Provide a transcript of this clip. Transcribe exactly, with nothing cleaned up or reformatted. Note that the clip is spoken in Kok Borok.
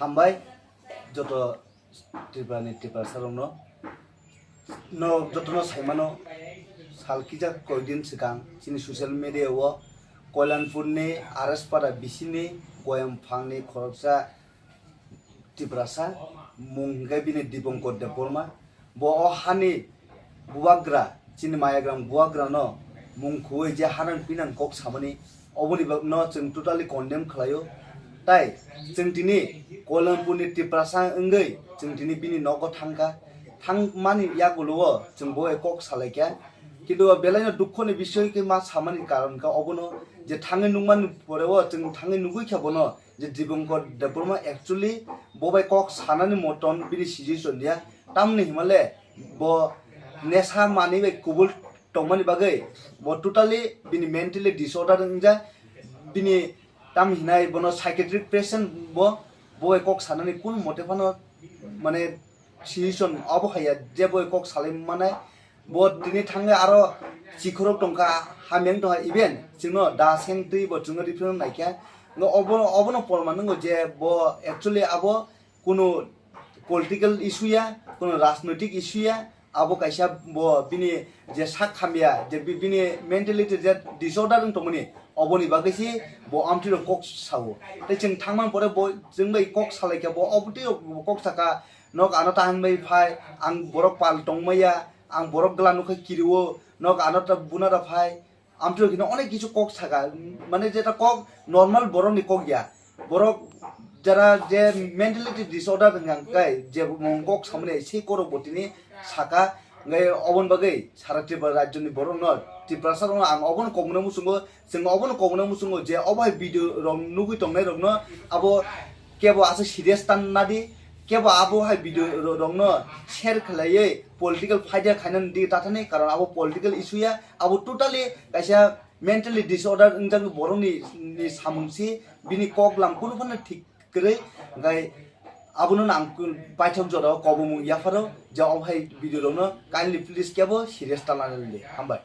Hambai joto Tripura ni Tiprasa rokno. No jotono saimano, sal kisa koidin swkang chini social media o Koilanpur ni R S Para bisini Koyamphang ni khoroksa Tiprasa, mung hwnkhe bini Dipankar Debbarma. Bo o hani bubagra, chini Mayagram bubagra no mung khuwi je hanang pinang kok samani, oboni bagwi no chwng totally condemn khlaio. Tai chwng tini Koilanpur ni Tiprasa wngwi chwng tini bini nogo thangkha. Thangmani yagulo o chwng bo bai kok salaikha. Kintu o belai no dukho ni bisoy khe ma samani karon kha obono, je thangwi nukmani pore o chwng thangwi nugwi kha bono, je Dipankar Debbarma actually bo bai kok sanani moton bini situation ya, tamni himale bo nesa manwi bai kubul tongmani bagwi bo totally bini mentally disorder wngjak. Bini tam hinai bono psychiatric patient bo, bo bai kok sanani kun mote phano mane situation abo haiya je bo bai kok salai manai. Bo tini thangwi aro chikhorok tongkha, hamyang tongkha, even chwngno da seng twi bo chwngno referral naikha. Ngo obo, obono porman wngo je bo actually abo kuno political issue ya, kuno rajnoitik issue ya, abo kaisa bo bini je sak hamya, je bi-, bini mentality je disorder wng tongmani, oboni bagwi se bo amtwi rok kok sao. Tei chwng thangmani pore bo chwng bai kok salaikha, bo obotwi rok bo kok saka, "Nok ano ta hinbai phai, ang borok pal tongmaya, ang borok gla nukha kirio, nok ano ta buna da phai." Amtwi rok hino onek kisu kok saka, mane jeta kok normal borok ni kok ya, borok jara je mentality disorder hwnka kai je mung kok samani sei korok bo tini saka, hwnkhe oboni bagwi sara Tripura rajyo ni borok no, Tiprasa rok no ang obono kokmano muchungo, chwng obono kokmano muchungo je obo hai video rok nugwi tongnai rok no abo kebo aswk serious tan nadi, kebo abo hai video ro-, rokno share khlaiwi political fighter khainani di tathani, karon abo political issue ya, abo totally kaisa mentally disorder wngjak borokni, ni samung si, bini kok lam kunu phano thik kwrwi, hwnkhe abono ang paithak jora o kobomung yapharo je obo hai video rokno kindly please kebo serious ta lanani di. Hambai.